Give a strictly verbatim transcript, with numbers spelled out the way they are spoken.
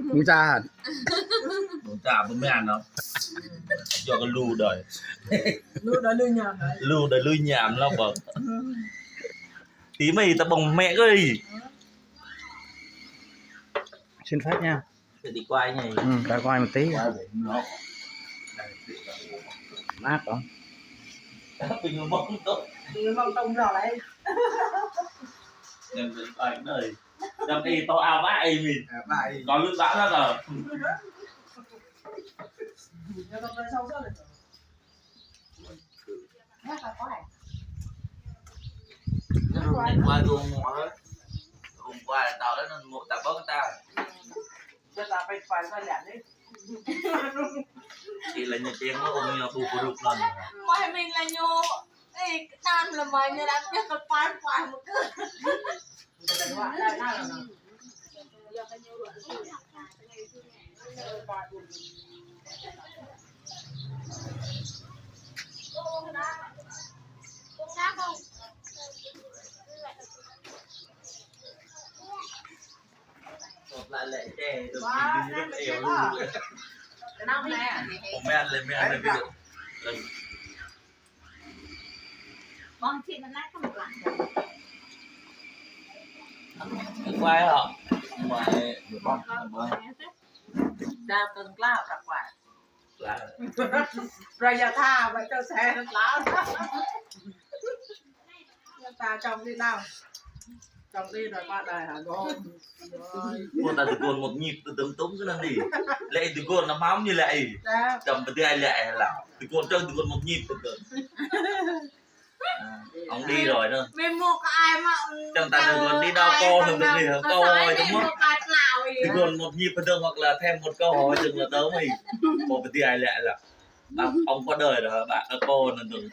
Mông ča hă? Mông ča pơmĕn nă. Yua kơ lu đơi. Lu đơi lu ñam đơi. Lu đơi lu ñam lăm bơ̆. Ti mơi ta ƀơ̆ng mĕ kơ ih. Xin phép nha. Phải đi quay nha. Ừ, phải quay một tí. Quay để nó. Mát không? Pin mông tông. Pin mông tông rồi đấy. Em phải quay đây. Đâm đi tao ao bá ơi mình. À, bá ơi. Còn lướt bão đó rồi. Hôm qua luôn muộn rồi. Hôm qua tao đó nên muộn tao bớt tao. Cho tao phải phải tao lẹ đi. Chị là nhà tiền nó ôm nhau tu bù rục lên. Mày mình là nhau. Ê, cái tam là mày nhà làm việc cái phán phải một cái. Quay hả? Quay. Đa cơn lao ta quay. Lao. Rồi giờ tha, vậy cho xe lao. Ta trông đi đâu? Trông đi rồi qua đời hả? Gom. Ơ, ta tơguan một nhịp tơdơ̆ng tŭm kơ anŭn đi. Lĕ tơguan năm măm ñu lĕ. Đa. Čăm pơdai lĕ lah. Tơguan čăm tơguan một nhịp tơdơ̆ng. À, ông đi rồi đó. Mày mua cái ai mà, ừ, chăm ta tao tao còn đi đâu ai cô tao hơn được đi đâu, hả? Tao cô sao hỏi ấy cho mày mua cái nào vậy? Thì còn một nhịp hơn hoặc là thêm một câu hỏi chừng là tớ mới. Cô phải đi ai lẹ là. Bạn, ông có đời rồi hả? Bạn, à, cô nên đừng.